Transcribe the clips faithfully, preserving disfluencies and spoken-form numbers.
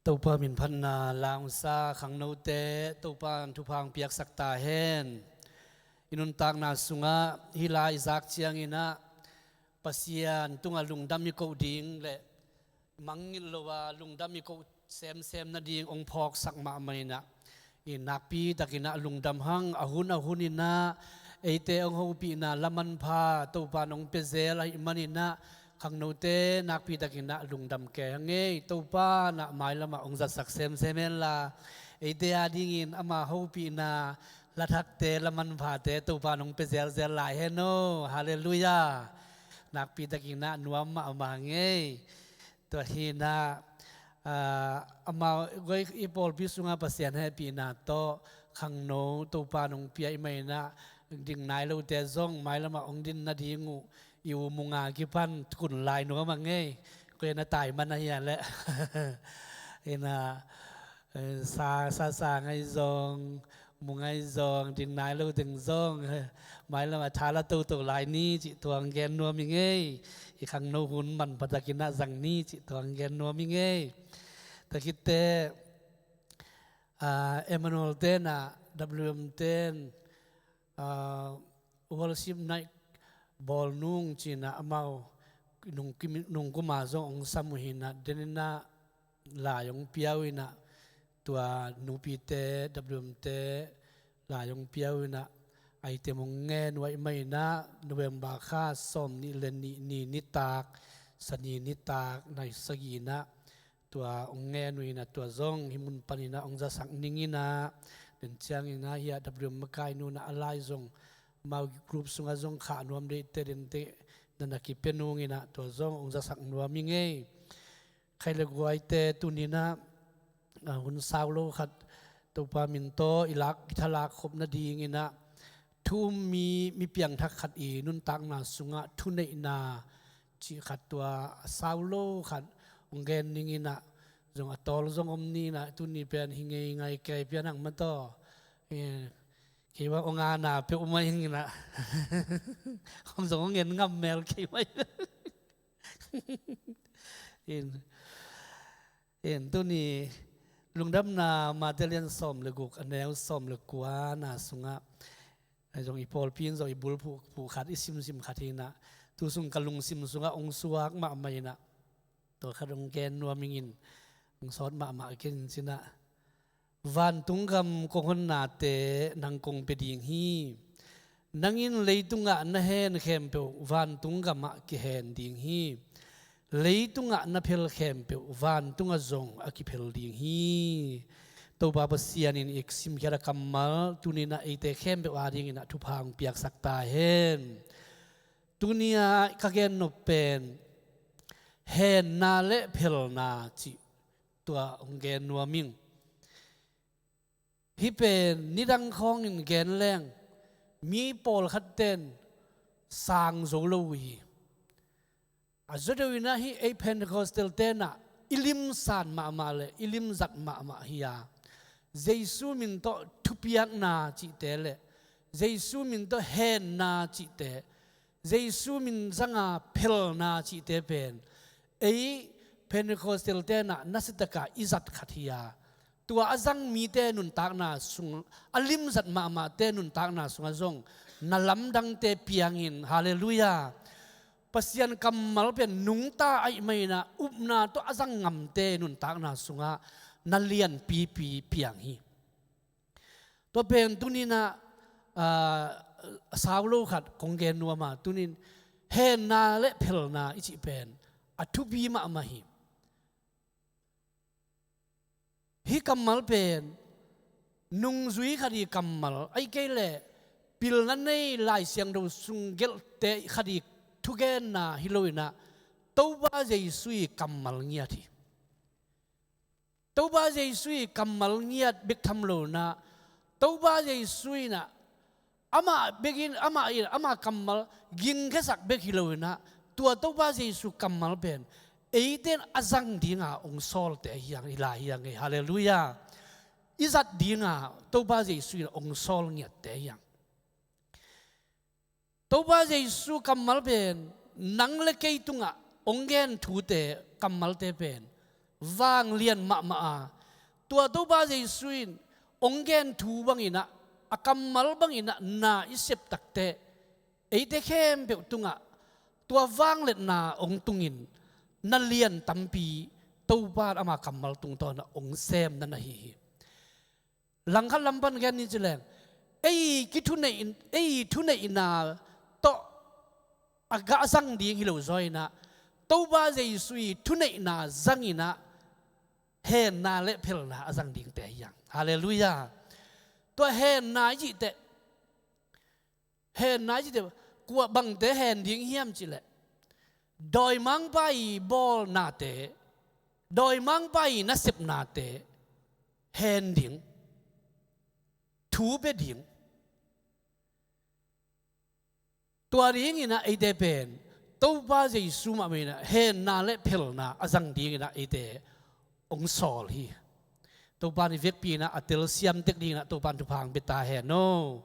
Topa min phatna la hong sa khangnote Topa in thupha hong piaksak ta hen. I nuntakna sungah hih la i zak ciangin ah Pasian tungah lungdam i koh ding le mangngilh lo a lungdam i koh semsem nading hong phawksak mahmah in ah, i nakpi takin ah lungdam hang. A hun a hun in ah eite hong hopihna lamanpha Topa in hong pia zel ahih manin ah khangnote nakpi takin ah lungdam kei hang ei. Topa in ah mailamah hong zatsak semsem henla, eite adingin ama hopihna lathakte lamanphate Topa in hong pia zelzel lai hen aw. Halleluiah. Nakpi takin ah nuam mahmah hang ei. Tua hi in ah, ah, amau i pawlpi sungah Pasian hehpihna tawh khangno Topa in hong pia ahih manin ah ding nai lote zong mailamah hong din nading uh i u Munga kipan kun lai nuam hang ei. Koi na tai man ahi a leh in ah, eh, sa, sa, sa ngai zong, mu ngai zong, ding nai lo ding zong, eh, mailamah tha la toto lai ni cih tua hong gen nuam ing ei. I khangno hun manpha takin ah zang ni cih tua hong gen nuam ing ei. Tua khit teh, ah, Emmanuel ten ah, W M ten, ah, worship night bawl nung ci in ah amau nung kim, nung kum a zong hong sam uh hi in ah, den in ah lai hong pia uh in ah, tua nupite, W M te lai hong pia uh in ah, item hong ngen uh ahih manin ah November kha sawmnih le nih ni nitak, Sani nitak nai sagih in ah tua hong ngen uh in ah, tua zong hih mun panin ah hong zasak ning in ah, den ciangin ah hih ah W M makai nu in ah a lai zong amau group sungah zong khah nuam deihte dente na na kipia nung in ah tua zong hong zasak nuam ing ei. Khai le guaite tuni in ah, ah, hun sau lo khat Topa min tawh i lak, i thalak khop nading in ah thu um mi, mi piangthak khat i nuntakna sungah thuneihna cih khat tua a sau lo khat hong gen ning in ah, zong a tawl zong om ni in ah, tuni pen hi ngeingai kei pian hang mataw. Eh, kei bang hong ana peuh mah ing in ah. Hong zong hong en ngam mel kei mah. In, in tuni Lungdamna Matthai lian sawm le guk, a neu sawm le kua na sungah, a zong i pawlpi in zong i bulphuh, phuh khat, i simsim khat hi in ah, tu sung ka lungsim sungah hong suak mahmah in ah, tua khat hong gen nuam ing in, hong sawt mahmah kei ning ci in ah. Vantung gam kong honnate nang kong pia ding hi. Nang in leitungah na hen khempeuh vantung gamah kihen ding hi. Leitungah na phel khempeuh vantungah zong a kiphel ding hi. Topa Pasian in i simkhiat a kammal tuni in ah eite khempeuh ading in ah thupha hong piaksak ta hen. Tuni a ka gen nop pen henna le phelna cih tua hong gen nuam ing. Hih pen nidang khawngin gen leng mi pawlkhat ten sang zo lo uh hi. A zaw deuh in ah hih ei Pentecostal ten ah i limsan mahmah le i limzat mahmah hi a, Jesu min tawh thupiakna cihte le Jesu min tawh henna cihte, Jesu min zanga phelna cihte pen ei Pentecostal ten ah nasiataka i zat khat hi a, tua a zang mite nuntakna sung, a limzat mahmahte nuntakna sungah zong na lamdangte piangin, halleluiah, Pasian kammal pen nungta ahih manin ah upna tawh a zang ngamte nuntakna sungah na lianpipi piang hi. Tua pen tuni in ah, ah, a sau lo khat kong gen nuam a, tuni in henna le phelna i cih pen a thupi mahmah hi. Hih kammal pen nungzui khat i kammal, ahih kei leh pilna nei Lai Siangtho sung gelhte khat i thugenna hi lo in ah, Topa Jesu i kammal ngiat hi. Topa Jesu i kammal ngiat bek tham lo in ah, Topa Jesu in ah amah bek in, amah in, amah kammal gingkhiasak bek hi lo in ah, tua Topa Jesu kammal pen eite in a zang dinga hong sawlte hi hang, i lai hi hang ei, halleluiah. I zat dinga Topa Jesu in hong sawl ngiatte hi hang. Topa Jesu kammal pen nang le kei tungah hong gen thute, kammalte pen vanglian mahmah a, tua Topa Jesu in hong gen thu bangin ah, a kammal bangin ah na i sep takteh, eite khempeuh tungah tua vangliatna hong tungin na lian tampi Topa in ama kammal tungtawn ah hong sem na na hi hi. Langkhat lam pan gen ni ci leng, ei kithuneih in, ei thuneihna tawh a gah zang ding hi lo zaw in ah, Topa Jesu i thuneihna zang in ah, henna le phelna a zang dingte hi hang. Halleluiah. Tua henna i cihteh, henna i cihteh, kua bangte hen ding hiam cih leh, dawimangpa i bawlnate, dawimangpa i nasepnate hen ding, thu pia ding. Tua dingin ah eite pen Topa Jesu mahmah in ah henna le phelna a zang dingin ah eite hong sawl hi. Topa in i vekpi in ah a telsiam tek dingin ah Topa in thupha hong pia ta hen aw.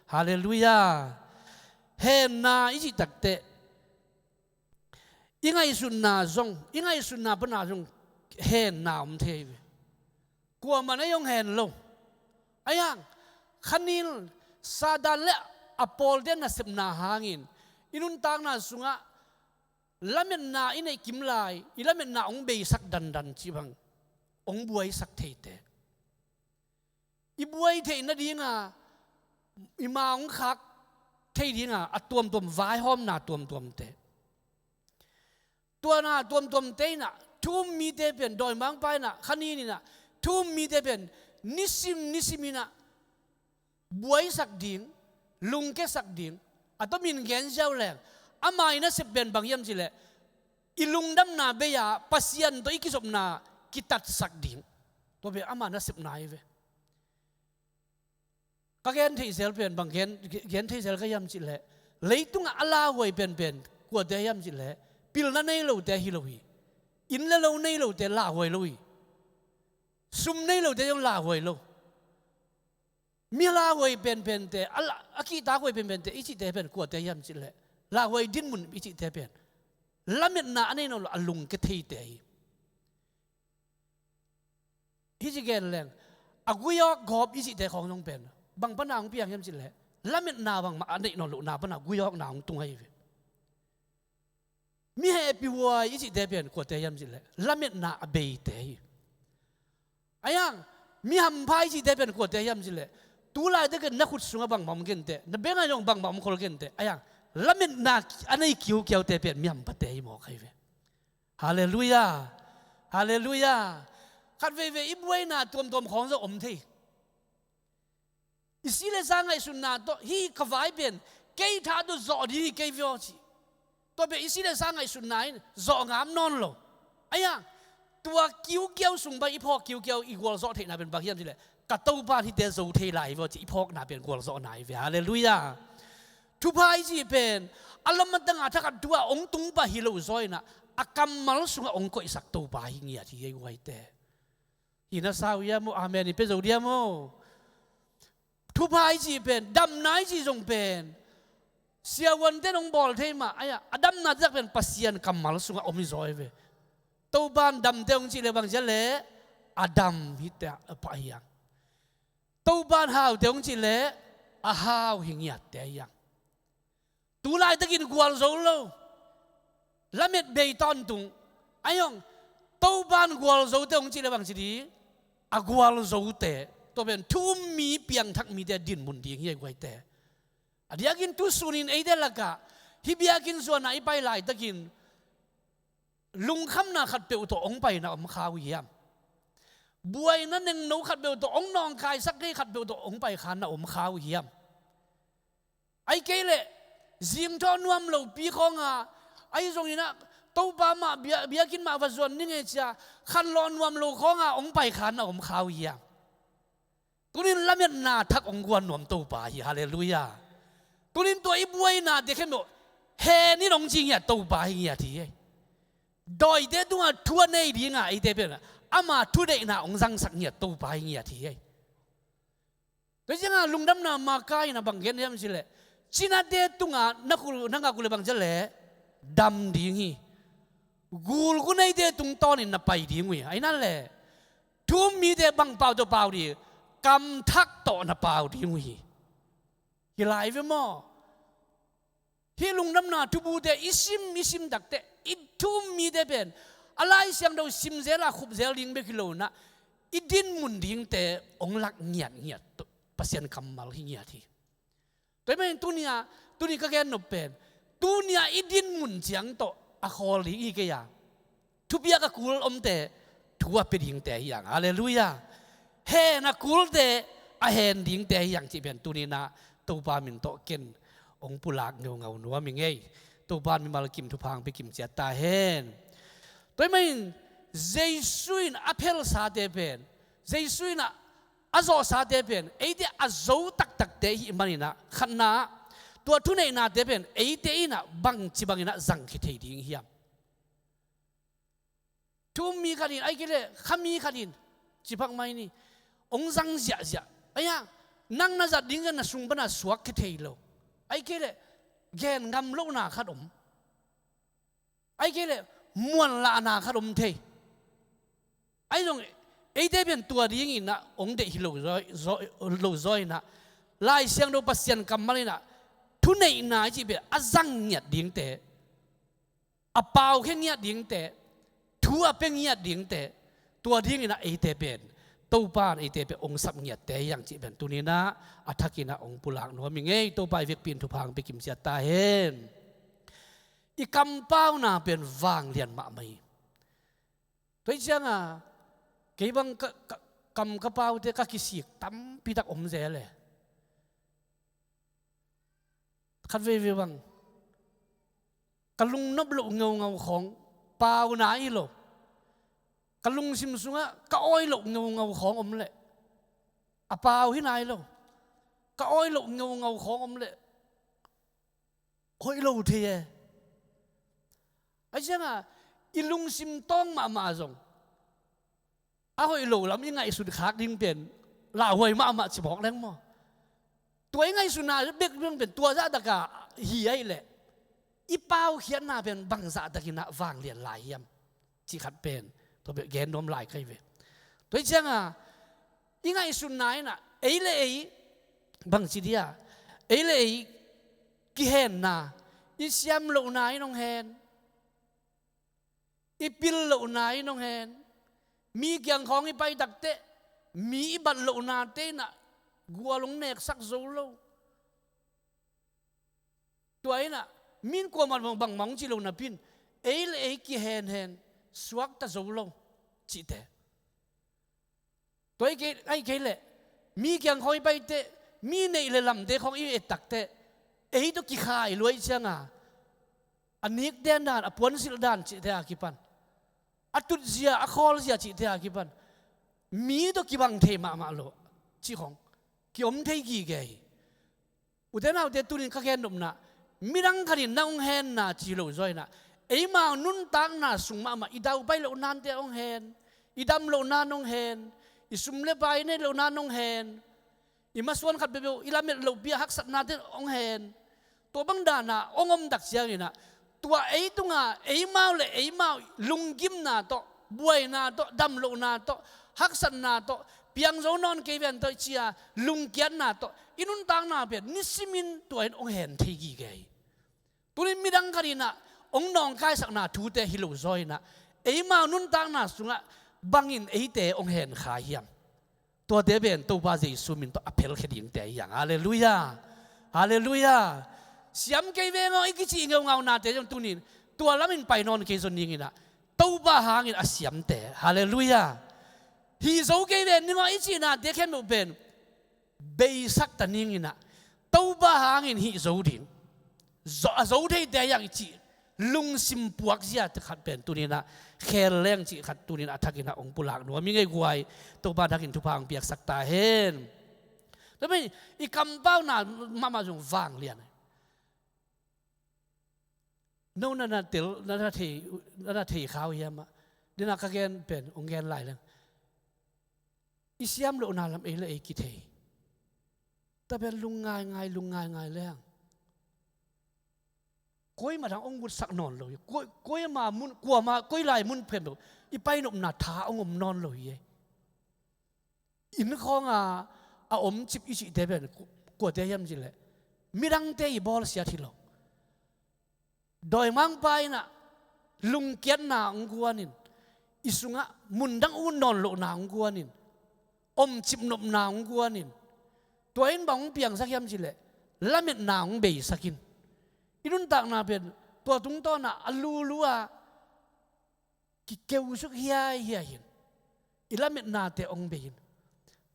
Halleluiah. Henna i cih takteh, i ngaihsutna zong, i ngaihsutna pana zong henna om thei ve. Kuamah in ei hong hen lo. Ahi hang, khanin Satan le a pawlte nasepna hangin i nuntakna sungah lametna i neih kim lai, i lametna hong beisak dandan cih bang hong buaisak theite, i buai theih nadinga, i ma hong khak thei dinga a tuamtuam vaihawmna tuamtuamte, tua na tuamtuamte in ah thu um mite pen, dawimangpa in ah, khanin in ah thu um mite pen nisim nisim in ah buaisak ding, lungkiasak ding. A tomin gen ziau leng, ama i nasep pen bang hiam cih leh, i lungdamna bei-a Pasian tawh i kizopna kitatsak ding. Tua pen ama nasepna hi ve. Ka gen theih zel pen bang gen, gen theih zel ka hiam cih leh, leitungah a lauhuai penpen kuate hiam cih leh, pilna nei lote hi lo hi. Inn le lo nei lote lauhuai lo hi. Sum nei lote zong lauhuai lo. Mi lauhuai penpente, a la-, a kihtakhuai penpente i cihte pen kuate hiam cih leh, lauhuai dinmun i cihte pen lametna a nei nawn lo a lungkia theite hi. Hih ci gen leng, a guiawk gawp i cihte khawng zong pen bang pana hong piang hiam cih leh, lametna bangmah a neih nawn lohna pana guiawkna hong tung ahi ve. Mi hehpihhuai i cihte pen kuate hiam cih leh, lametna a beite hi. Ahi hang, mi hampha i cihte pen kuate hiam cih leh, tu laitakin na khut sungah bangmah om kei inteh, na bank ah zong bangmah om khol kei inteh. Ahi hang, lametna a nei kiukiaute pen mi hamphate hi mawk ahi ve. Halleluiah. Halleluiah. Khatveivei i buaina tuamtuam khawng zong om thei. I si le sa ngaihsutna tawh, hih ka vai pen kei tha tawh zawh ding hi kei ve aw ci. Tua pen i si le sa ngaihsutna in zawh ngam nawn lo. Ahi hang, tua kiukiau sung bang i phawk kiukiau i gualzawh theihna pen bang hiam cih leh, ka Topa in hihte zo thei lai hi ve aw ci i phawkna pen gualzawhna hi ve. Halleluiah. Thupha i cih pen a lam a tangah thakhat thu-ah hong tung pah hi lo zaw in ah, a kammal sungah hong koihsak Topa hi ngiat hi ei guaite. Hi na sa uh hiam aw? Amen i pia zo diam aw? Thupha i cih pen, damna i cih zong pen, siavuante in hong bawl thei mah, ahi a, a damna taktak pen Pasian kammal sungah om hi zaw hi ve. Topa in damte hong cih leh bang ci a leh, a dam hite a pah hi hang. Topa in haute hong cih leh, a hau hi ngiatte hi hang. Tu laitakin gualzo lo, lamet bei tawntung. Ahi hang, Topa in gualzote hong cih leh bang ci ding? A gualzote. Tua pen thu um mi, piangthak mite dinmun ding hi a guaite. A diakin tu sunin eite lakah, hih biakinn zuan ah i pai laitakin, lungkhamna khatpeuh tawh hong paina om kha uh hiam? Buaina nengno khatpeuh tawh, hong nawngkaisak thei khatpeuh tawh hong paikha na om kha uh hiam? Ahih kei leh, zingthaw nuam lopi khawng a, ahi zongin ah, Topa mah bia-, biakinn mah va zuan ni ngei ci a, khanlawh nuam lo khawng a hong paikha na om kha uh hiam? Tunin lametna thak hong guan nuam Topa hi, halleluiah. Tunin tua i buainate khempeuh hen in hong ci ngiat Topa hi ngiat hi. Dawite tungah thu a nei dinga eite pen ama thuneihna hong zangsak ngiat Topa hi ngiat hi. Tua ciangah lungdamna Marka in a bang gen hiam cih leh, cinate tungah na khut, na ngak uh leh bang ci a leh, dam ding hi. gulgu neite tungtawnin na pai ding uh hi. Ahi na le, thu um mite bang pau tawh pau ding, kamthak tawh na pau ding uh hi. Hi lai ve maw? Hih lungdamna thubute i sim, i sim takteh, i thu um mite pen a Lai Siangtho sim zel a khup zel ding bek hi lo in ah, i dinmun dingte hong lak ngiatngiat, Pasian kammal hi ngiat hi. Tua ahih manin tuni-ah, tuni ka gen nop pen, tuni-ah i dinmun ciang tawh a khawl ding hi kei a, thupiak a kul omte thu a pia dingte hi hang. Halleluiah. Hen a kulte a hen dingte hi hang cih pen tuni-in ah Topa min tawh ken hong pulak ngeungau nuam ing ei. Topa in mimal kim thupha hong pia kim ciat ta hen. Tua ahih manin Jesu in a phelsate pen, Jesu in ah a zawhsate pen eite a zo taktakte i hih manin ah, khatna-ah, tua thuneihnate pen eite in ah bangci bangin ah zangkhia thei ding hiam? Thu um mi khat in, ahih kei leh kha mi khat in, ci phak mai ni, hong zang ziahziah. Ahi a, nang na zat ding zong na sung pan ah suakkhia thei lo. Ahih kei leh gen ngam lohna khat om. Ahih kei leh muanlahna khat om thei. Ahi zong eite pen tua dingin ah hong deih hi lo zaw, zaw, lo zaw in ah, Lai Siangtho Pasian kammal in ah thuneihna i cih pen a zang ngiat dingte, a pau khia ngiat dingte, thu a pia ngiat dingte, tua dingin ah eite pen, Topa in eite pen hong sap ngiatte hi hang cih pen tuni-in ah a thakin ah hong pulak nuam ing ei. Topa i vekpi in thupha hong pia kim ciat ta hen. I kampauna pen vanglian mahmah hi. Tua ahih ciangin kei bang ka, ka, kam ka paute ka kisik tampi tak om zel e. Khat veivei bang ka lungnop loh ngeungau khawng, pauna hi lo. Ka lungsim sungah ka awi loh ngeungau khawng om leh, a pau hi nai lo. Ka awi loh ngeungau khawng om leh hoih lo thei e. Ahih ciangin i lungsim tawng mahmah zong a hoih lo lam i ngaihsut khak ding pen lauhuai mahmah ci mawk leng maw? Tua i ngaihsutna bek ding pen tua zahtak a hi ahih leh i paukhiatna pen bang zahtakin ah vanglian lai hiam? Cih khat pen tua bek gen nuam lai ka hi ve. Tua ahih ciangin i ngaihsutna in ah ei le ei, bangci dia, ei le ei kihenna, i siam lohna in hong hen, i pil lohna in hong hen, mi kiang khawng i pai takteh, mi i bat lohnate in ah gual hong neksak zo lo. Tua in ah mi in kuamah bangmah hong ci lo napi in, ei le ei kihenhen, suakta zo lo cihte. Tua ahih kei, ahih kei leh mi kiang khawng i pai teh, mi neih le lamte khawng i et takteh, ei tawh kikhai lua ahih ciangin a nikten dan, a puansilh dan cihte a kipan, a tutzia, a khawlzia cihte a kipan mi tawh kibang thei mahmah lo cih khawng kiom thei gige hi. Ute naute, tuni-in ka gen nopna, midang khat in na hong henna ci lo zaw in ah, eimau nuntakna sung mahmah, i daupai lohna in hong hen, i dam lohna in hong hen, i sum le pai i neih lohna in hong hen, i masuan khat peuhpeuh i lamet lohpi a haksatnate in hong hen. Tua bang dan a hong om tak ciangin ah, tua ei tungah eimau le eimau lunggimna tawh, buaina tawh, damlohna tawh, haksatna tawh, piang zo nawn kei ven tawh i ci a lungkiatna tawh i nuntakna pen nisimin tua in hong hen thei gige hi. Tuni-in midang khat in ah hong nawngkaisakna thute hi lo zaw in ah, eimau nuntakna sungah bangin eite hong hen kha hiam? Tuate pen Topa Jesu min tawh a phelkhia dingte hi hang. Halleluiah. Halleluiah. Siam kei veng aw i kicih ngeungaunate zong tuni-in tua lamin pai nawn kei zaw ning in ah, Topa hangin a siamte, halleluiah, hih zo kei ven ning aw i cihnate khempeuh pen beisakta ning in ah, Topa hangin hih zo ding, zo, a zo theite hi hang i cih lungsim puakzia khat pen tuni-in ah khel leng cih khat tuni-in a thakin ah hong pulak nuam ing ei guai. Topa thakin thupha hong piaksak ta hen. Tua pen i kampauna mahmah zong vanglian. No na na tel, na na thei, na na thei kha uh hiam ah? Dena ka gen pen hong gen lai leng. I siam lohna lam ei le ei kithei. Tua pen lungngaingai, lungngaingai leng Koima dang hong gutsak nawn lo hi. Koi, koima mun, kuama, koi lai mun phem lo. I painopna tha hong om nawn lo hi. Inn khawnga a om cip i cihte pen ku-, kuate hiam cih leh midangte i bawlsiat hi lo. Dawimangpa in ah lungkiatna hong guanin, i sungah mundang ut nawn lohna hong guanin, omcip nopna hong guanin, tua in bang hong piangsak hiam cih leh lametna hong beisakin, i nuntakna pen tua tungtawnah a lulu a kikeusuk hiaihiai hin i lametnate hong bei in.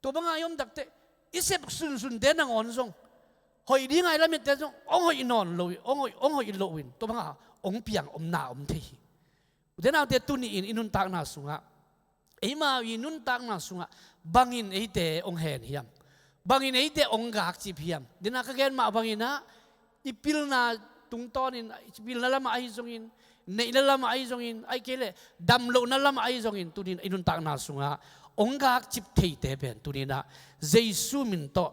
Tua banga i om takteh i sep sunsunte nangawn zong hoih dinga i lamette zong hong hoih nawn lo, hong hoih, hong hoih loh in tua banga hong piang omna om thei hi. Ute naute, tuni-in i nuntakna sungah, eimau i nuntakna sungah bangin eite hong hen hiam? Bangin eite hong gakcip hiam? Dena ka gen mah bangin ah i pilna tungtawnin, i pilna lamah ahi zongin, neihna lamah ahi zongin, ahih kei leh damlohna lamah ahi zongin, tunin i nuntakna sungah hong gakcip theite pen tuninah Jesu min tawh,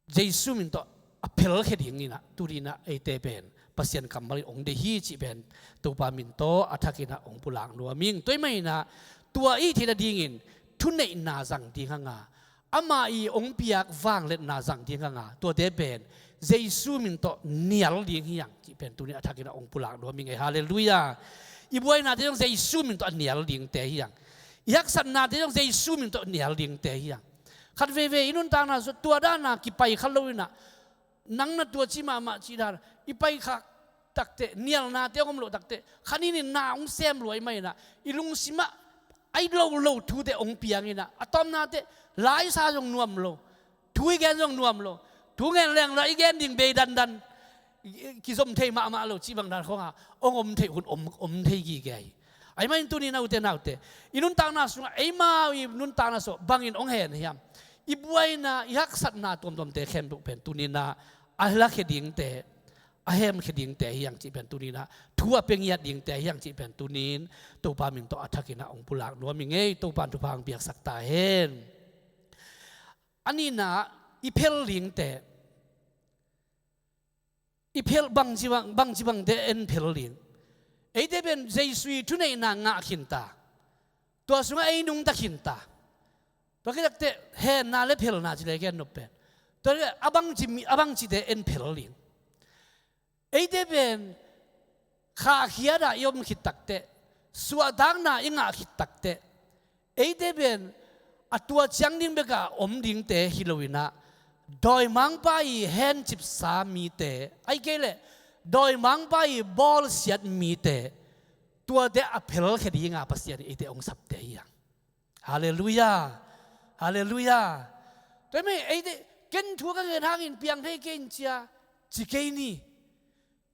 Jesu min tawh a phelkhia dinginah tuninah eite pen Pasian kammal in hong deih hi cih pen Topa min tawh a thakinah hong pulak nuam ing. Tua ahih maninah tua i theih nadingin thuneihna zang ding hanga, ama i hong piak vangliatna zang ding hanga, tuate pen Jesu min tawh nial ding hi hang cih pen tunin a thakinah hong pulak nuam ing ei. Halleluiah. I buainate zong Jesu min tawh a nial dingte hi hang. I haksatnate zong Jesu min tawh nial dingte hi hang. Khat veivei i nuntakna sungah tua dana kipai kha loinah, nang na tua ci mahmah cih dan i pai kha takteh, nialnate hong om loh takteh, khat nin in na hong sem lua ahih maninah i lungsimah a i lo lo thute hong pianginah, a tawpna teh laisa zong nuam lo, thu i gen zong nuam lo, thu ngen leng la i gen ding bei dandan, i, i kizom thei mahmah lo cih bang dan khawnga hong om theih hun om, om thei gige hi. Ahih manin tuni naute naute, i nuntakna sungah eimau i nuntakna sungah bangin hong hen hiam? I buaina, i haksatna tuamtuamte khempeuh pen tuninah a lakhia dingte, a hemkhia dingte hi hang cih pen tuninah thu a pia ngiat dingte hi hang cih pen tunin Topa min tawh a thakinah hong pulak nuam ing ei. Topa in thupha hong piaksak ta hen. A nihna, i phel dingte, i phel bangci bang, bangci bangte en phel ding? Eite pen Jesu i thuneihna ngah khinta, tua sungah ei nungta khinta. Tua khit takteh henna le phelna ci le ken nop pen, tua le a bangci mi, a bangcite en phel ding? Eite pen khahkhiat ah i om khit takteh, suahtakna i ngah khit takteh, eite pen a tua ciang ding beka om dingte hi loinah, dawimangpa i hencipsa mite, ahih kei leh dawimangpa i bawlsiat mite, tuate a phelkhia dinga Pasian in eite hong sapte hi hang. Halleluiah. Halleluiah. Tua ahih manin eite, ken thu ka ngen hangin piang thei kei in cia ci kei ni.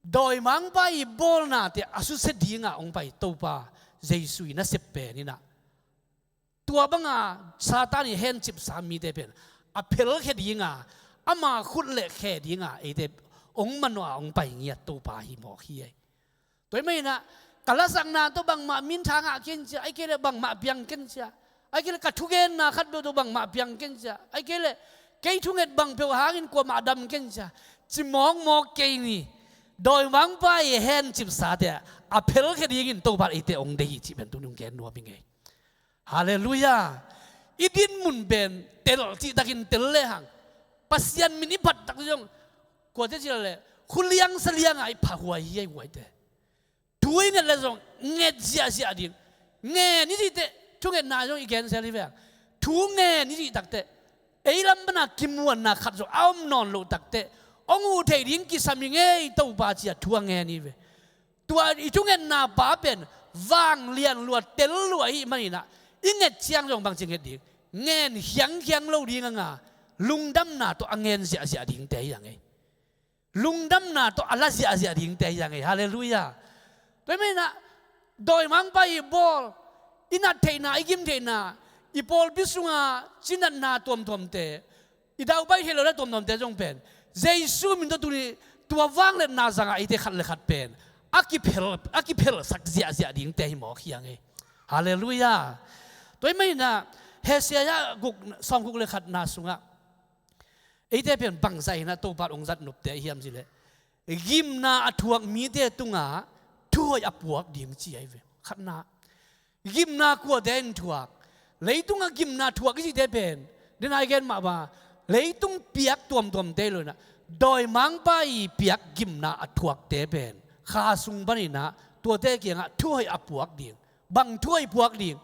Dawimangpa i bawlnate a susia dinga hong pai Topa Jesu i nasep pen inah, tua banga Satan i hencipsa mite pen a phelkhia dinga, ama khut le khe dinga eite hong manawha hong pai ngiat Topa hi mawk hi ei. Tua ahih maninah ka lasakna tawh bangmah mintha ngah ken cia, ahih kei leh bangmah piang ken cia, ahih kei leh ka thugenna khat peuh tawh bangmah piang ken cia, ahih kei leh kei thunget bang peuh hangin kuamah dam ken cia, ci mawkmawk kei ni. Dawimangpa i hencipsate a phelkhia dingin Topa in eite hong deih hi cih pen tuni hong gen nuam ing ei. Halleluiah. I dinmun pen tel cihtakin tel lehang, Pasian min i phat tak zong, kuate ci leh khuliang salianga i phah huai hi ei, huaite. Thu i nget le zong nget ziahziah ding. Ngen i cih teh thungetna zong i cancel hi ve. Thu ngen i cih takteh, ei lam pana kimuanna khat zong a om nawn loh takteh, hong huh theih ding kisam ing ei Topa ci-a thu a ngen hi ve. Tua i thungetna pa pen vanglian lua, tel lua ahih maninah, i nget ciang zong bangci nget ding? Ngen khiangkhiang lo ding hanga, lungdamna tawh a ngen ziahziah dingte hi hang ei. Lungdamna tawh a la ziahziah dingte hi hang ei. Halleluiah. Tua ahih maninah dawimangpa i bawl, i nat theihna, i gim theihna, i pawlpi sunga cinatna tuamtuamte, i daupai theih lohna tuamtuamte zong pen Jesu min tawh tuni tua vangliatna zangah eite khat le khat pen a kiphel, a kiphelsak ziahziah dingte hi mawk hi hang ei. Halleluiah. Tua ahih maninah Isaiah guk, sawmguk le khatna sungah Eite pen bangzah inah Topa in hong zat nopte ahi hiam cih leh, gimna a thuak mite tungah thuhoih a puak ding ci ahi ve. Khatna, gimna kuate in thuak? Leitungah gimna thuak i cihte pen, den a i gen mah bang, leitung piak tuamtuamte hi lo inah, dawimangpa i piak gimna a thuakte pen kha sung paninah tuate kiangah thuhoih a puak ding. Bang thuhoih puak ding?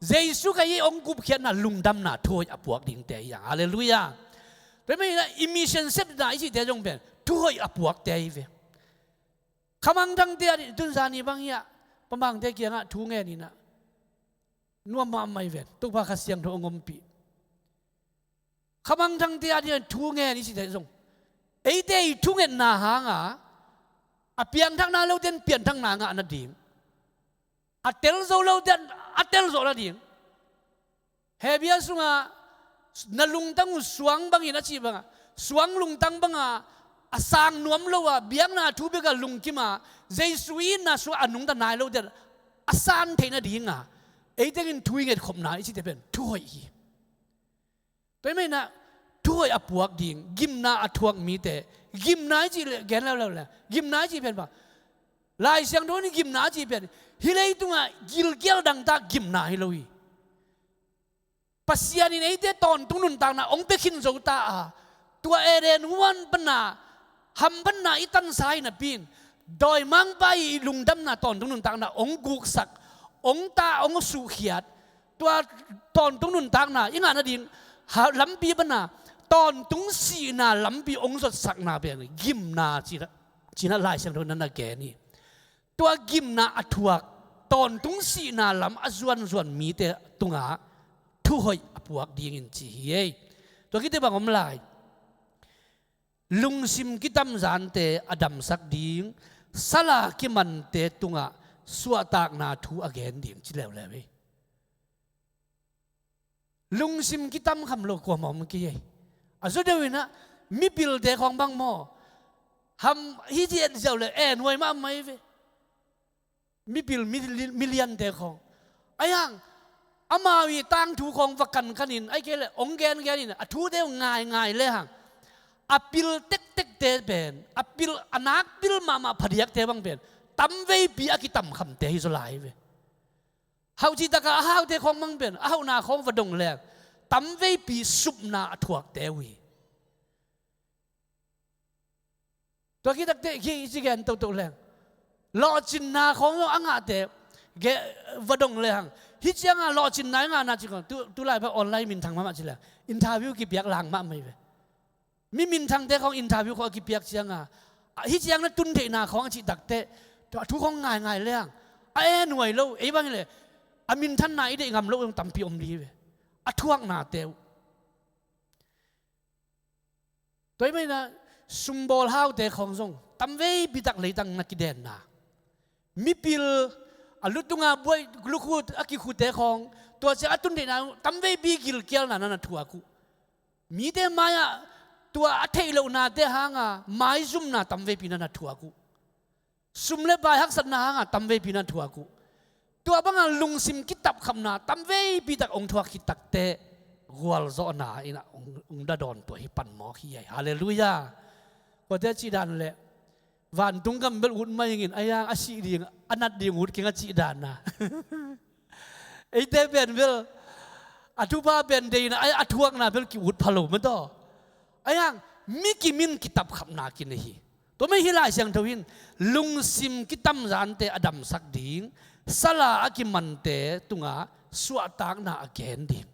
Jesu Khazih hong gupkhiatna lungdamna thuhoih a puak dingte hi hang. Halleluiah. Tua hi mah inah i mission sepna i cihte zong pen thuhoih a puakte hi ve. Khamangthangte a dih tunzani bang hiah pamangte kiangah thu ngen inah nuam mahmah hi ven. Topa Kha Siangtho hong ompih. Khamangthangte a dih thu ngen i cihte zong, eite i thungetna hanga a piangthak nai lote in pianthakna ngah nading, a tel zo lote in a tel zawh nading. Hebru sungah na lungtang uh suang bangin a cih bangah, suang lungtang banga a sang nuam lo a, biakna thu bek a lungkim a, Jesu itna sungah a nungta nai lote in a san theih nadinga eite in thu i ngetkhopna i cihte pen thuhoih hi. Tua hi mah inah thuhoih a puak ding, gimna a thuak mite, gimna i cih leh gen leuleu le, gimna i cih pen bang, Lai Siangtho in gimna a cih pen hih leitungah gilkial dangtak gimna hi lo hi. Pasian in eite tawntung nuntakna hong pia khin zo ta a, tua Eden huan pana hamphatna i tansa hi napi in, dawimangpa i lungdamna tawntung nuntakna hong guksak, hong ta, hong suhkhiat. Tua tawntung nuntakna i ngah nading ha lampi pana tawntung sihna lampi hong zotsakna pen gimna cih, cih inah Lai Siangtho in na gen hi. Tua gimna a thuak, tawntung sihna lam a zuanzuan mite tungah thuhoih a puak dingin ci hi ei. Tua khit teh bang om lai? Lungsim kitamzante a damsak ding, sala kimante tungah suahtakna thu a gen ding ci leuleu hi. Lungsim kitam kham lo kuamah om kei hi. A zaw deuh inah mipilte khawng bang maw, ham hih ci et ziau le en huai mahmah hi ve. Mipil mi-, miliante khawng. Ahi hang amau i tangthu khawng va kankhanin, ahih kei leh hong gengenin a thute uh ngaingai lehang, a pil tektekte pen, a pil, a nak pil mahmah phadiakte bang pen tamveipi a kitamkhamte hi zaw lai hi ve. Hauh cihtakah a haute khawng bang pen a hauhna khawng va dong leng tamveipi supna a thuakte uh hi. Tua khit takteh hih ci gen toto leng, lawhcinna khawng zong a ngahte va dong lehang, hih cianga lawhcinna i ngahna ci khawng, tu, tulai pa online minthang mahmah ci leng interview kipiak lang mahmah hi ve. Mi minthangte khawng interview khawng a kipiak cianga, hih ciang na tun theihna khawng a cih takteh, tua thu khawng ngaingai lehang a en huai lo, ei bang hileh a minthanna i deih ngam loh zong tampi om ding hi ve. A thuaknate uh. Tua hi mah inah sumbawl haute khawng zong tamveipi tak leitang na kidenna, mipil a lutunga buai lukhut a kikhute khawng, tua ciang a tun theihna uh tamveipi gilkialna na na thuak uh. Mite mai-ah tua a theih lohnate hanga maizumna tamveipi na na thuak uh. Sum le pai haksatna hanga tamveipi na thuak uh. Tua banga lungsim kitapkhamna tamveipi tak hong thuak khit takteh gualzawhna inah hong, hong dadawn tua hi pan mawk hi ei. Halleluiah. Kuate a cih dan leh vantung gam bel ut mah ingin, ahi hang a sih ding a nat ding ut keng a cih dan a. Eite pen bel a thupha pen deihna, a, a thuakna bel ki-ut pha lo mah taw. Ahi hang mi kimin kitapkhamna kinei hi. Tua mah hi Lai Siangtho in lungsim kitamzante a damsak ding, sala a kimante tungah suahtakna a gen ding.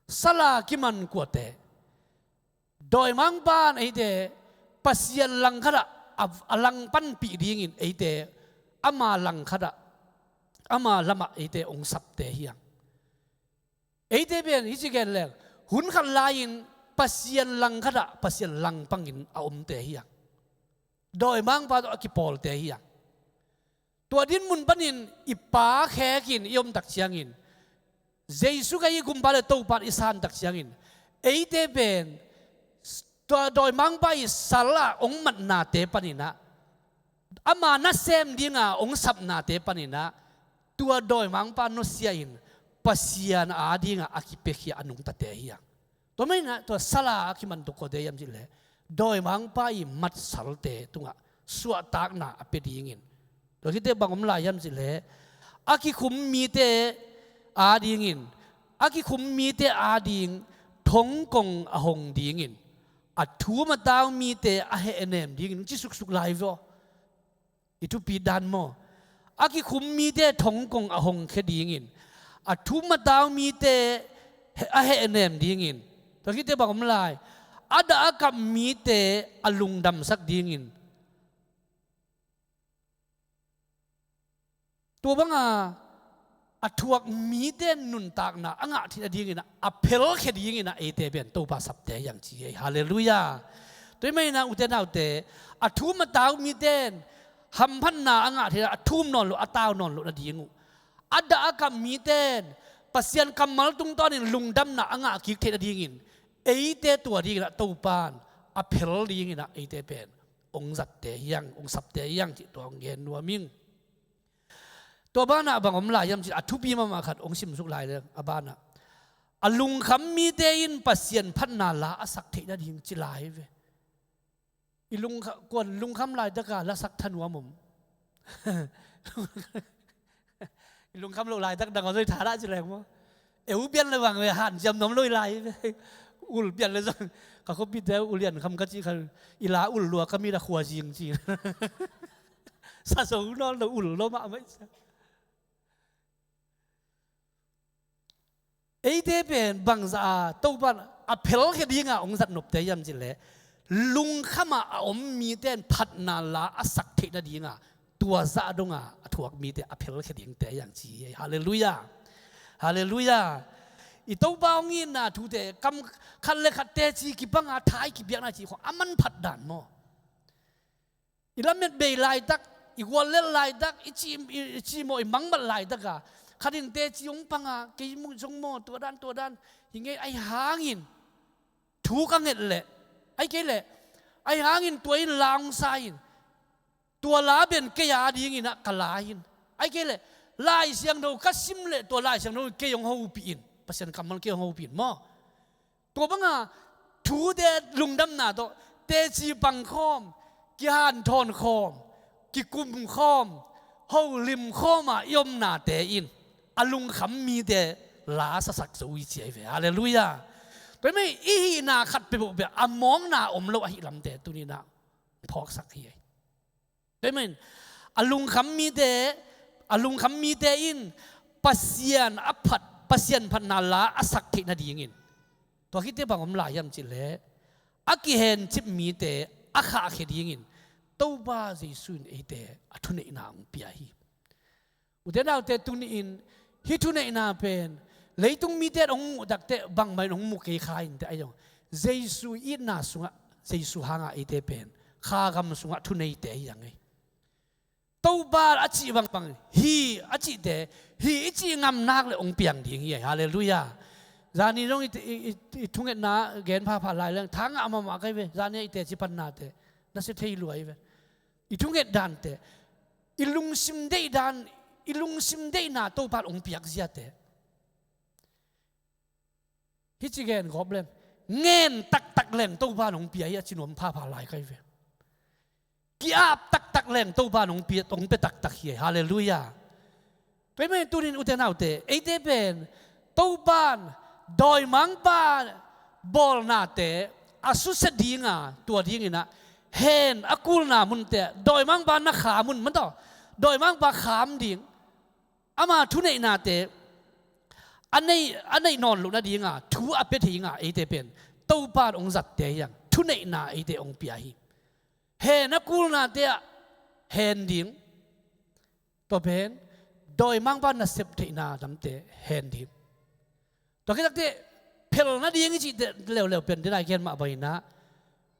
Sala kiman kuate? Dawimangpa in eite Pasian langkhatah a, a langpanpih dingin eite ama langkhatah, ama lamah eite hong sapte hi hang. Eite pen hih ci gen leng, hun khat lai-in Pasian langkhatah Pasian langpangin a omte hi hang. Dawimangpa tawh a kipawlte hi hang. Tua dinmun panin i Pa khekin i omtak ciangin, Jesu Khazih i Gumpa le Topa i santak ciangin, eite pen tua dawimangpa i salah hong matnate paninah, ama nasem dinga hong sapnate paninah, tua dawimangpa nusia-in Pasian adinga a kipiakhia a nungtate hi hang. Tua manin ah tua sala a kiman tuk kua te hiam cih leh dawimangpa i matsalte tungah suahtakna a pia dingin, tua khit teh bang om lai hiam cih leh a kikhum mite adingin, a kikhum mite ading thongkong a hong dingin, a thum a tau mite a hehnem dingin ci suksuk lai vua. I thupi dan maw? A kikhum mite thongkong a hongkhia dingin, a thum a tau mite a hehnem dingin, tua khit teh bang om lai? A dah a kap mite a lungdamsak dingin, tua banga a thuak mite nuntakna a ngah theih nadingin ah, a phelkhia dingin ah eite pen Topa sapte hiang ci hi. Halleluiah. Tua ahih manin ah ute naute, a thum a tau mite in hamphatna a ngah theih, a thum nawn loh, a tau nawn loh nading uh, a dah a kap mite in Pasian kammal tungtawnin lungdamna a ngah kik theih nadingin, eite tua dingin ah Topa in a phel dingin ah eite pen hong zatte hiang, hong sapte hiang cih tua hong gen nuam ing. Tua banah bang om lai hiam cih a thupi mahmah khat hong simsuk lai leng, a banah a lungkham mite in Pasian phatna la a sak theih nading ci lai ve. I lungkha-, kuan lungkham laitaka lasak thanuam om? I lungkham loh laitak dang a zoi thadah ci leng maw? Eu pian le bang ve, hanciam nuam lo i lai ve. Ul pian le zong ka khuapite ul lian kham ka cih khan, i la ul lua ka mit a khua zing ci. Sa zo nawn lo, ul lo mahmah i sa. Eite pen bangzah a Topa in a phelkhia dinga hong zat nopte hiam cih leh, lungkham a a om mite in phatna la a sak theih nadinga tua zah donga a thuak mite a phelkhia dingte hiang ci hi. Halleluiah. Halleluiah. I Topa hong itna thute kam khat le khat teci kipanga thai kipiakna cih khong a manphat dan maw? I lamet bei laitak, i guallel laitak, i ci, i, i cimawh, i mangbat laitaka khat in teci hong panga, kei zong maw tua dan tua dan hi ngei, ahi hangin thu ka nget leh, ahi kei leh, ahi hangin tua in la hong sa in, tua la pen kei a dingin ah ka la in, ahi kei leh Lai Siangtho ka sim leh tua Lai Siangtho in kei hong hopih in, Pasian kammal kei hong hopih in maw? Tua banga thute lungdamna tawh teci pang khawm, kihanthawn khawm, kikum khawm, holim khawma i omnate in a lungkham mite la sasak zo hi ci ahi ve. Halleluiah. Tua ahih manin i hihna khat peuhpeuh a mawkna om lo ahi lamte tuni-in ah phawksak hi. Amen. A lungkham mite, a lungkham mite in Pasian a phat, Pasian phatna la a sak theih nadingin, tua khit teh bang om lai hiam cih leh, a kihencip mite a khahkhia dingin Topa Jesu in eite a thuneihna hong pia hi. Ute naute, tuni-in hih thuneihna pen leitung mite in hong muh takteh bangmah in hong mu kei kha inteh, ahi zong Jesu itna sungah, Jesu hanga eite pen kha gam sungah thuneite hi hang ei. Topa a cih bangbang hi a cihte, hi i cih ngam nak leh hong piang ding hi. Halleluiah. Zani zong i, i, i, i thungetna gen phapha lai leng tha ngah mahmah ka hi ve. Zani i teci pannate na sia thei lua hi ve. I thunget dante, i lungsim deih dan, i lungsim deihna Topa in hong piak ziate. Hih ci gen gawp leng, ngen taktak leng Topa in hong pia hi a ci nuam phapha lai ka hi ve. Ki-ap taktak leng Topa in hong pia, hong pia taktak hi. Halleluiah. Tua ahih manin tuni-in ute naute, eite pen Topa in dawimangpa bawlnate a susia dinga, tua dingin ah hen a kulna munte, dawimangpa na kham mun mah tawh, dawimangpa kham ding, ama thuneihnate a nei, a neih nawn loh nadinga thu a pia dinga eite pen Topa in hong zatte hi hang, thuneihna eite hong pia hi. Hen a kulnate ah hen ding, tua pen dawimangpa nasep theihna lamte hen ding. Tua khit takteh phel nading i cih leuleu pen, den a i gen mah bangin ah,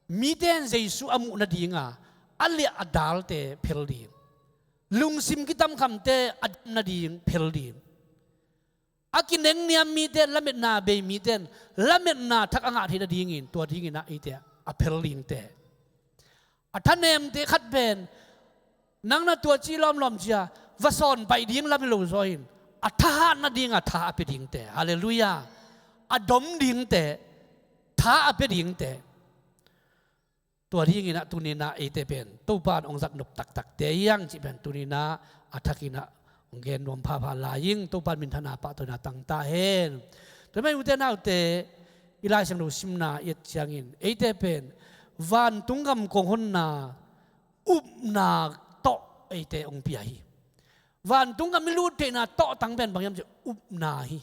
mite in Jesu a muh nadinga a liah a dalte phel ding, lungsim kitamkhamte a dam nading phel ding, a kinengniam mite in, lametna bei mite in lametna thak a ngah theih nadingin, tua dingin ah eite a phel dingte. A thanemte khat pen, nang na tua ci lawmlawm cia va sawn paih ding lam hi lo zaw in, a thahat nadinga tha a pia dingte. Halleluiah. A dom dingte. tha a pia dingte. Tua dinginah tuninah eite pen Topa in hong zat nop taktakte hi hang cih pen tuninah a thakinah hong gen nuam phapha lai ing. Topa in minthanna pahtawina tangta hen. Tua mah ute naute, i Lai Siangtho simna i et ciangin eite pen vantung gam kong honna upna tawh eite hong pia hi. Vantung gam i lut theihna tawh tang pen bang hiam cih upna hi.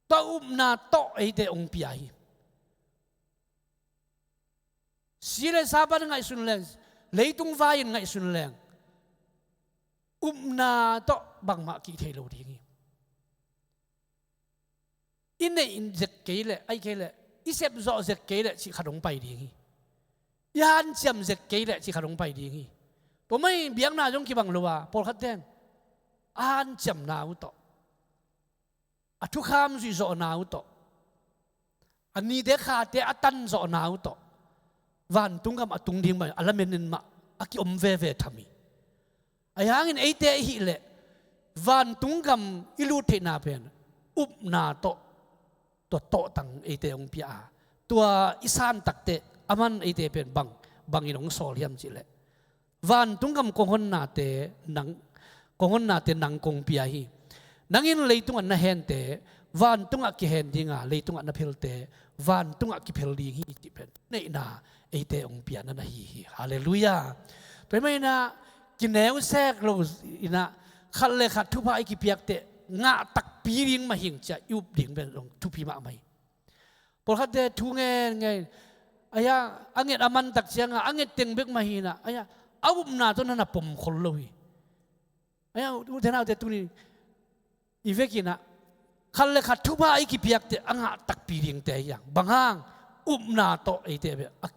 Tua upna tawh eite hong pia hi. Si le sa pan ngaihsun leng, leitung vai in ngaihsun leng, upna tawh bangmah kih thei lo ding hi. I neih zek kei leh, ahi kei leh, i sep zawh zek kei leh cih khat hong pai ding hi. I hanciam zek kei leh cih khat hong pai ding hi. Tua mah in biakna zong kibang lo a, pawlkhat ten a hanciamna uh tawh, a thukham zuihzawhna uh tawh, a nite khate a tanzawhna uh tawh vantung gam a tung ding mah a lamen in mah a kiom veve tham hi. Ahi hangin eite i hih leh vantung gam i lut theihna pen upna tawh, tua tawhtang eite hong pia a, tua i san takteh a man eite pen bang, bangin hong sawl hiam cih leh, vantung gam kong honnate nang, kong honnate nang kong pia hi. Nang in leitungah na hente vantungah kihen dinga, leitungah na phelte vantungah kiphel ding hi cih pen neihna eite hong piakna na hi hi. Halleluiah. Tua hi mah inah kineu sek lo inah khat le khat thupha i kipiakteh ngah takpi ding mah hi ing ci-a i up ding pen zong thupi mahmah hi. Pawlkhatte thu ngen ngen, ahi a, a nget a man tak cianga a nget teng bek mah hi inah, ahi a, a upna tawh na na pom khol lo hi. Ahi a, ute naute tuni i vekinah khat le khat thupha i kipiakteh a ngah takpi dingte hi hang. Bang hang? Upna tawh eite bek a,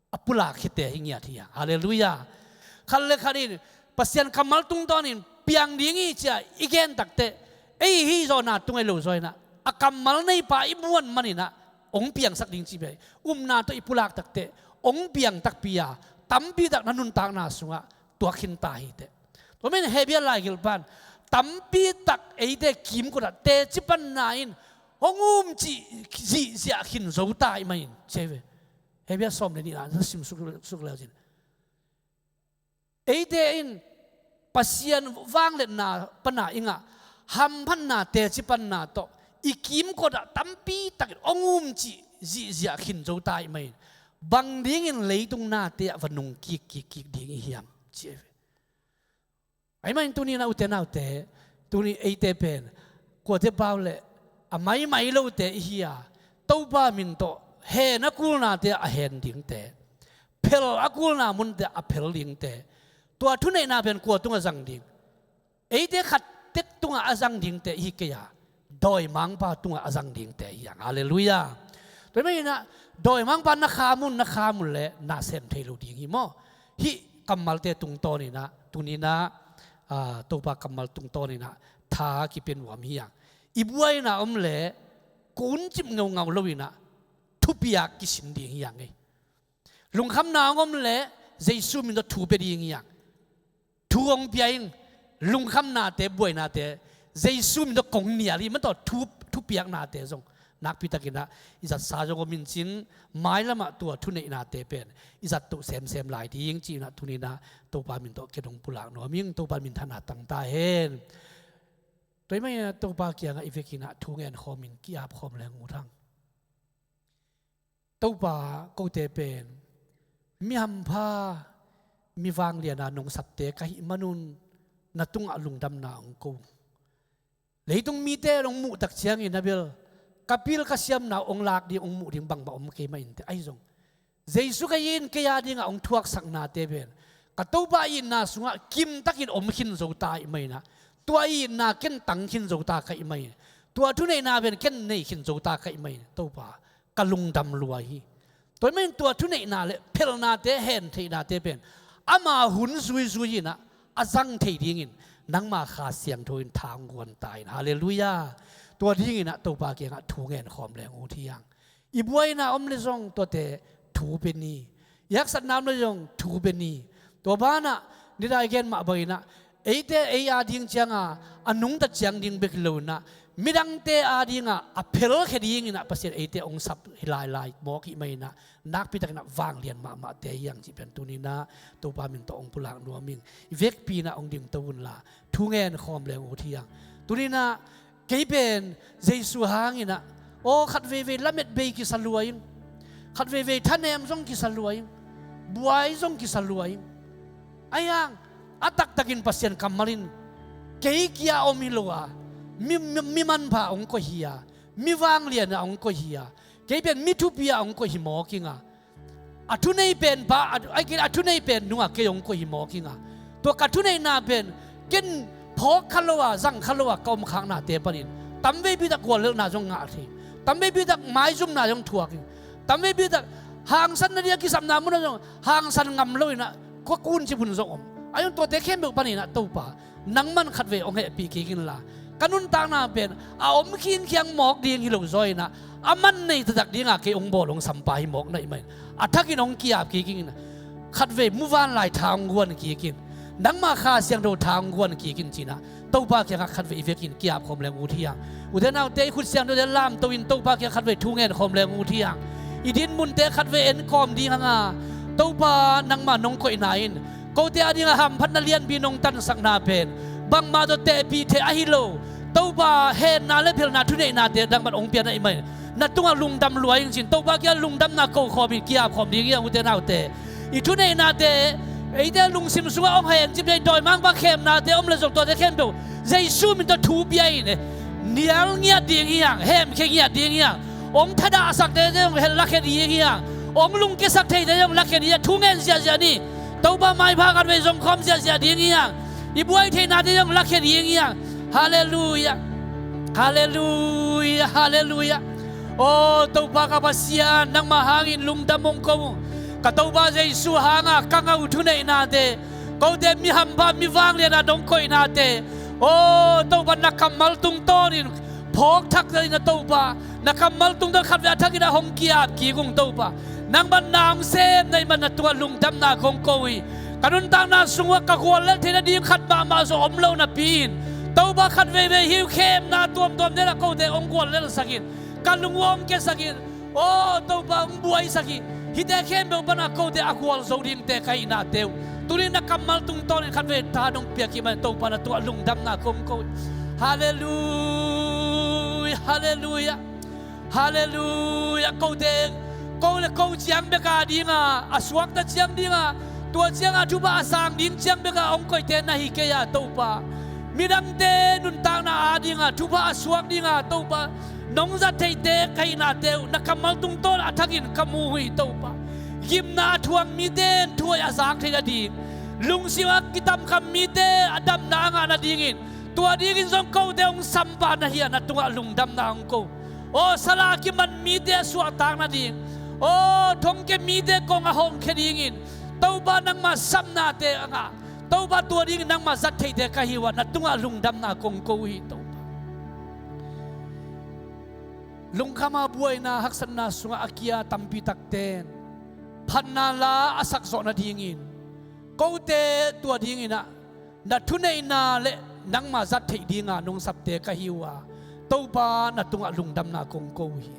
a pulak khite hi ngiat hi hang. Halleluiah. Khat le khat in Pasian kammal tungtawnin piang ding hi ci-a i gen takteh, ei hih zawhna tung ahi lo zaw inah a kammal neipa i muan maninah hong piangsak ding cih bek hi. Upna tawh i pulak takteh hong piang takpi a, tampi tak na nuntakna sungah tuak khin ta hi teh. Tua mah in Hebru laigilh pan tampi tak eite kimkotah teci panna in hong um cih zihziah khin zo ta hi mah in ci hi ve. Hebru sawm le nihna na sim suk, suk le uh cin, eite in Pasian vangliatna pana i ngah hamphatna teci panna tawh i kimkotah tampi takin hong um cih zihziah khin zo ta hi mah in, bang dingin leitung nate ah va nung kik kik kik ding i hiam ci hi ve. Ahi mah in tuni inah ute naute, tuni eite pen kuate pau le a maimai lote i hi a, Topa min tawh hen a kulnate a hen dingte, phel a kulna munte a phel dingte, tua thuneihna pen kua tungah zang ding? Eite khat tek tungah a zang dingte i hi kei a, dawimangpa tungah a zang dingte hi hang. Halleluiah. Tua hi mah inah dawimangpa na kham un, na kham un le na sem thei lo ding hi maw? Hih kammalte tungtawn inah tuni inah, ah, Topa kammal tungtawn inah tha kipia nuam hi hang. I buaina om le kuncip ngeungau lo inah thupiak kisin ding hi hang ei. Lungkhamna hong om le Jesu min tawh thu pia ding hi hang. Thu hong pia ing. Lungkhamnate, buainate Jesu min tawh kong nial hi mah, tua thu, thupiaknate zong nakpi takinah i zatsa zong om in cin, mailamah tua thuneihnate pen i zat toh semsem lai ding ci-inah tuni inah Topa min tawh ken hong pulak nuam ing. Topa minthanna tangta hen. Tua hi mah inah Topa kiangah i vekinah thu ngen khawmin ki-ap khawm leng ut hang. Topa, kote pen mi hampha, mi vangliana nong sapte ka hih manun na tungah lungdamna hong ko. Leitung mite hong muh tak ciangin a bel ka pil ka siamna hong lak ding, hong muh ding bangbang om kei mah inteh. Ahi zong Jesu ka it in kei a dingah hong thuaksaknate pen ka Topa itna sungah kimtakin om khin zo ta ih mah inah, tua itna ken tang khin zo ta ka ih mah in, tua thuneihna pen ken nei khin zo ta ka ih mah in, Topa, ka lungdam lua hi. Tua ih mah in tua thuneihna le phelnate, hen theihnate pen ama hun zuizui inah a zang thei dingin nangma Kha Siangtho in tha hong guan ta in. Halleluiah. Tua dinginah Topa kiangah thu ngen khawm leng ut hi hang. I buaina om le zong tuate thu pia ni. I haksatna om le zong thu pia ni. Tua banah nidai gen mah banginah eite ei a ding cianga a nungta ciang ding bek hi lo inah midangte adingah a phelkhia dinginah Pasian eite hong sap hi lailai mawk hih maninah nakpitakinah vanglian mahmahte hi hang cih pen tuninah Topa min tawh hong pulak nuam ing. I vekpi inah hong dimto unla thu ngen khawm leng ut hi hang. Tuninah kei pen Jesu hanginah aw khatveivei lamet bei kisa lua ing, khatveivei thanem zong kisa lua ing, buai zong kisa lua ing. Ahi hang a taktakin Pasian kammal in kei kia om hi lo a, mi, mi, mi manpha hong koih hi a, mi vanglianah hong koih hi a, kei pen mi thupi ah hong koih hi mawk ing a, a thunei pen pa a, a thunei pen nungah kei hong koih hi mawk ing a, tua ka thuneihna pen ken phawk kha lo a, zang kha lo a ka om khaknate panin tamveipi tak guallelhna zong ngah thei, tamveipi tak maizumna zong thuak ing, tamveipi tak hangsan nading a kisapna munah zong hangsan ngam loinah kua kuncip hun zong om. Ahi zong tuate khempeuh paninah Topa nangman khatvei hong hehpih kik inla ka nuntakna pen a om khinkhiang mawk ding hi lo zaw inah a man nei taktak dinga kei hong bawl hong sampa hi mawk na hih manin a thakin hong ki-ap kik inah khatvei muvanlai tha hong guan kik in, nangma Kha Siangtho tha hong guan kik in cinah Topa kiangah khatvei i vekin ki-ap khawm leng ut hi hang. Ute naute i khut siangthote lamto in Topa kiangah khatvei thu ngen khawm leng ut hi hang. I dinmunte khatvei en kawm ding hanga Topa nangma nong koihna in kote adinga hamphatna lianpi nong tansakna pen bangmah tawh tehpih thei ahi lo. Topa henna le phelna thuneihnate nangman hong pia na hih manin na tungah lungdam lua ing cin Topa kiangah lungdamna ko khawm in ki-ap khawm ding hi hang ute naute. I thuneihnate eite lungsim sungah hong heng cip dei dawimangpa khemnate om le zong tuate khempeuh Jesu min tawh thu pia in nial ngiat ding hi hang, hemkhia ngiat ding hi hang. Hong thadahsakte zong hel lakhia ding hi hang. Hong lungkiasak theite zong lakhia ding hi hang. Thu ngen ziahziah ni. Topa maipha khatvei zong khawm ziahziah ding hi hang. I buai theihnate zong lakhia ding hi hang. Halleluiah. Halleluiah. Halleluiah. Aw Topa ka Pasian nangmah hangin lungdam hong ko uh. Ka Topa Jesu hanga ka ngah uh thuneihnate kote mi hampha mi vangliana nong koihnate aw Topa na kammal tungtawnin phawk thak in a Topa na kammal tungtawn khatvei a thakin a hong ki-ap kik ung Topa. Nangman na hong sem na hih man na tungah lungdamna kong ko hi. Ka nuntakna sungah ka guallel theih nading khat mahmah zong om lo napi in Topa khatveivei hi uh khemna tuamtuam dela kote hong guallelsak in ka lung uh hong kiasak in aw Topa hong buaisak hi. Hihte khempeuh pana kote a gual zo dingte ka hihnate uh tuni na kammal tungtawnin khatvei tha nong piak hi man Topa na tungah lungdamna kong ko hi. Halleluiah. Halleluiah. Halleluiah. Kote ko le ko ciang beka dinga a suakta ciang dinga tua cianga thupha a sang ding ciang beka hong koihte na hi kei a Topa midangte nuntakna a dinga thupha a suak dinga Topa nong zat theite ka hihnate uh na kammal tungtawn a thakin ka mu uh hi Topa. Gimna a thuak mite in thu hoih a zak theih nading lungsim a kitamkham mite a damna a ngah nadingin tua dingin zong kote hong sampah na hi a na tungah lungdamna hong ko. Aw sala a kiman mite a suahtak nading aw thongkia mite kong a hawngkhia dingin Topa nangma sapnate a ngah Topa tua dingin nangma zat theite ka hi uh a na tungah lungdamna kong ko uh hi Topa. Lungkhama buaina haksatna sungah a kia tampi takten phatna la a sakzawh nadingin kote tua dinginah na thuneihna le nangma zat theih dinga nong sapte ka hi uh a Topa na tungah lungdamna kong ko uh hi.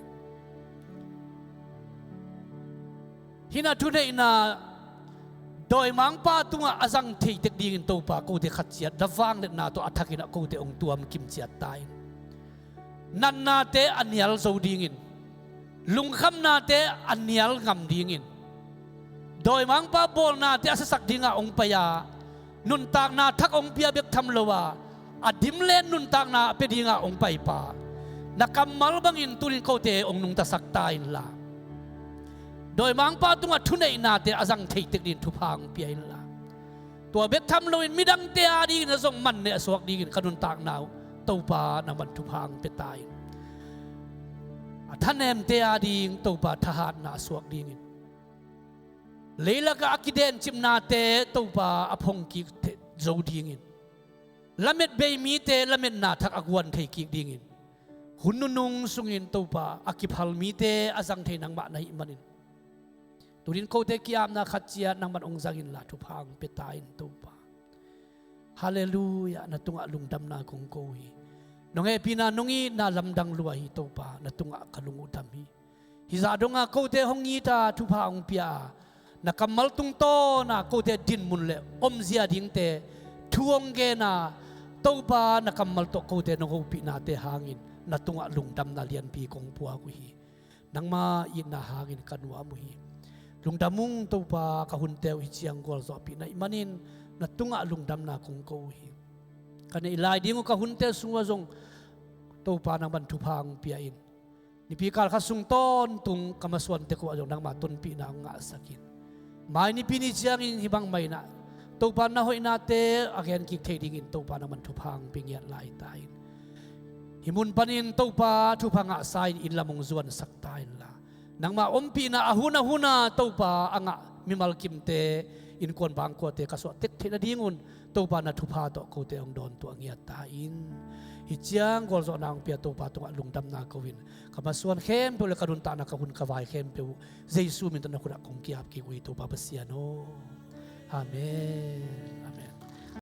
Hih na thuneihna dawimangpa tungah a zang theitek dingin Topa kote khat ciat na vangliatna tawh a thakinah kote hong tuam kimciat ta in. Natnate a nial zo dingin lungkhamnate a nial ngam dingin dawimangpa bawlnate a siasak dinga hong pai a nuntakna thak hong pia bek tham lo a a dimlen nuntakna a pia dinga hong paipa na kammal bangin tunin kote hong nungtasak ta inla dawimangpa tungah thuneihnate a zang theitek dingin thupha hong pia inla tua bek tham loin midangte a dingin a zong man ne a suak dingin ka nuntakna uh Topa nangman thupha hong pia ta in. A thanemte a ding Topa thahatna a suak dingin leilakah a kidencipnate Topa a phongkik zo dingin lamet bei mite lametna thak a guan thei kik dingin hun nunung sungin Topa a kiphal mite a zang thei nangmah na hih manin tunin kote ki-apna khat ciat nangman hong zang inla thupha hong pia ta in Topa. Halleluiah. Na tungah lungdamna kong ko hi. Nong hehpihna, nong itna lamdang lua hi Topa, na tungah ka lung uh dam hi. Hih zah dongah kote hong it a, thupha hong pia a, na kammal tungtawna kote dinmun le omzia dingte thu hong gen a, Topa na kammal tawh kote nong hopihnate hangin na tungah lungdamna lianpi kong puak uh hi. Nangma itna hangin ka nuam uh hi. Lungdam ung Topa, ka hunte uh hih ciang gualzawhpih na hih manin na tungah lungdamna kong ko uh hi. Ka neih lai ding uh ka hunte sung uh ah zong Topa nangman thupha hong pia in. Nipi kal khat sung tawntung ka masuan tek uh ah zong nangma tonpihna hong ngahsak in. Mai nipi ni ciangin hih bang mah in ah Topa na hoihnate a gen kik thei dingin Topa nangman thupha hong pia ngiat lai ta in. Hih mun panin Topa thupha ngahsa in inn lam hong zuansak ta inla, nangma ompihna a hun a hun a Topa a ngah mimal kimte, innkuan bangkuate ka suah tek theih nadingun Topa na thupha tawh kote hong dawntuah ngiat ta in. Hih ciang gualzawhna hong pia Topa tungah lungdamna ko in, ka masuan khempeuh le ka nuntakna, ka hun ka vai khempeuh uh Jesu min tawh na khut ah kong ki-ap kik uh hi Topa Pasian aw. Amen.